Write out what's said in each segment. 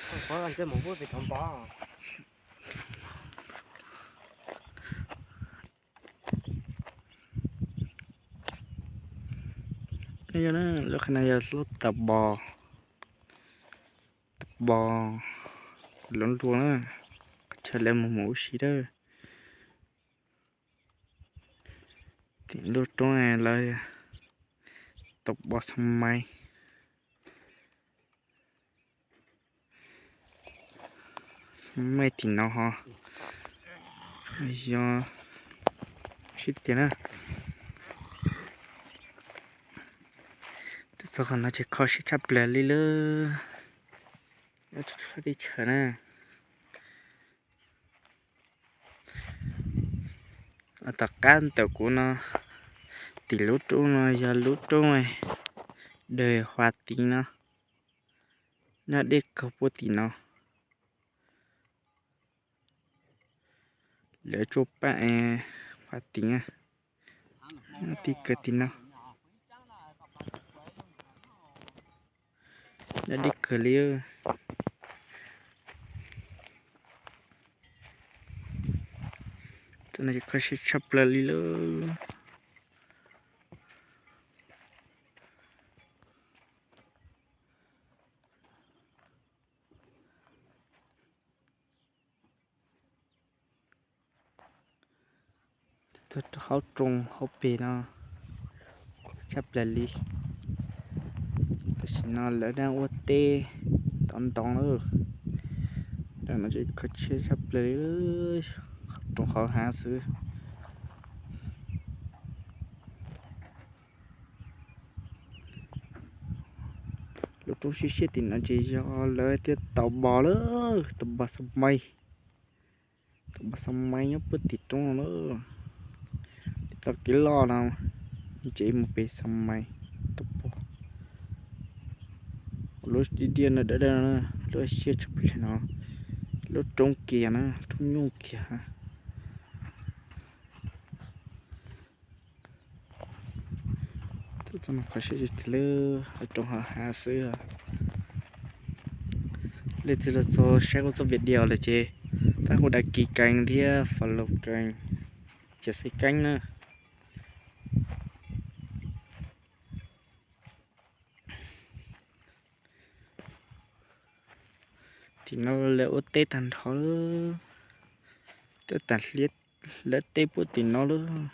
Yog na, lub qhov no yog lub tau bos, tau bos lov nruas na, qhov chaw lawv mus mus ua si lawm. Tim lub roob lawv tau bos xa mais, xa mais tim no ho yog sib tiag na. Tuaj txog qhov no ces kho siab tshaj plaws li lawm. Nyob teb chaws na. Tom qab ntawm kuv no, tim lub roob no yog lub roob Dawm Huav Tiv no, nyob deb kawg puag tim no. Lawv tsuas pab Huav Tiv, nyob teb kawg tim no. Nyob deb kawg li. Tam no ces kho siab tshaj plaws li lawm. Tuaj rau hauv roob hauv pes no tshaj plaws li. Tam sim no lawv dab ua teb ntov ntoo lawm. Tam no ces kho siab tshaj plaws li, roob qhov hav xwb. Lub roob siab siab tim no ces yog lawv thiaj tau bos lawm, tau bos xa mais. Tau bos xa mais nyob puag tim roob no lawm. Txoj kev loj no ces mus pem xa mais tau bos. Lub diaj no dawb dawb no, lub siab tshaj plaws no, lub roob kiag na, roob nyuj kiag. Txoj no kho siab tiag tiag li, roob hav hav xwb. Leej twg los txog saib kuv txoj video lawm ces pab kuv đăng ký kênh thiab follow kênh, chia sẻ kênh na. Tim no lawv ua teb tag nrho lawm, teb tag hliab, lawv teb puag tim no lawm.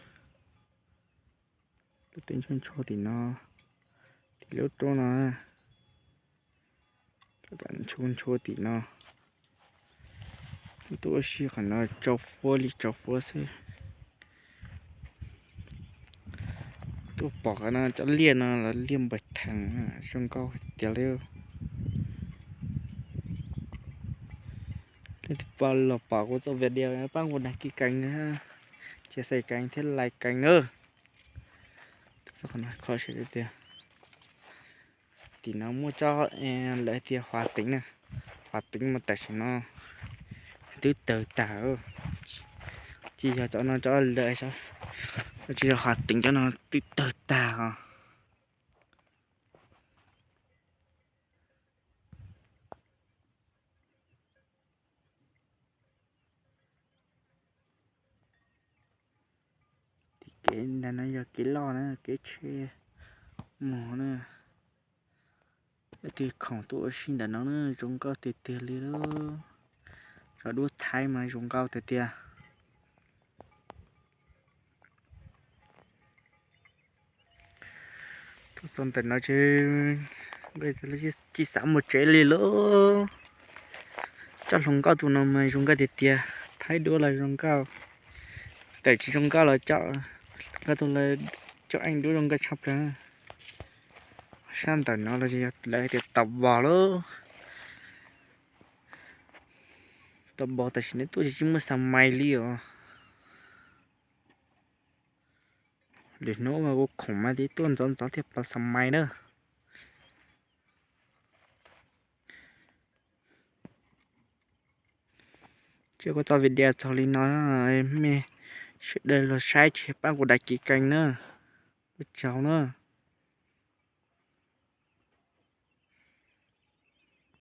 Lub teb ntshua ntshua tim no, tim lub roob no, ntshua ntshua tim no. Tuaj ua si qhov no tsau fuab li tsau fuab xwb. Tuaj pom qhov no cov liaj no los liaj npawg theem zoo nkauj tiag li. Leej twg pom los pom kuv txoj video pab kuv đăng ký kênh, chia sẻ kênh thiab like kênh nawb. Txoj qhov no kho siab tiag tiag. Tim no muaj tsob lawv tias Huav Teev na, Huav Teev mas tam sim no twb tawg tag. Tsis yog cov no cov lawv, tsis yog Huav Teev cov no twb tawg tag os. Tim kev ntawm no yog kev loj na, kev tsheb mus na. Leej twg khoom tuaj ua si ntawm no na, zoo nkauj tiag tiag li lawm. Cov duab Thaib mas zoo nkauj tiag tiag. Tuaj txog ntawm no ces tsis xav mus tsev li lawm. Cov hluas nkauj tus no mas zoo nkauj tiag tiag, Thaib duab los zoo nkauj. Tam tsis zoo nkauj los cov hluas nkauj tus lawv, cov eej duab zoo nkauj tshaj plaws. Sab ntawm no los yog lawv tias tau bos lawm. Tau bos tam sim no tuaj tsis muaj xa mais li os. Lwm hnub mas kuv khoom mas twb tuaj ntxov ntxov thiaj pom xa mais na. Ces kuv txoj video txog li no, mej sawv daws los saib ces pab kuv đăng ký kênh na. Ua tsaug na.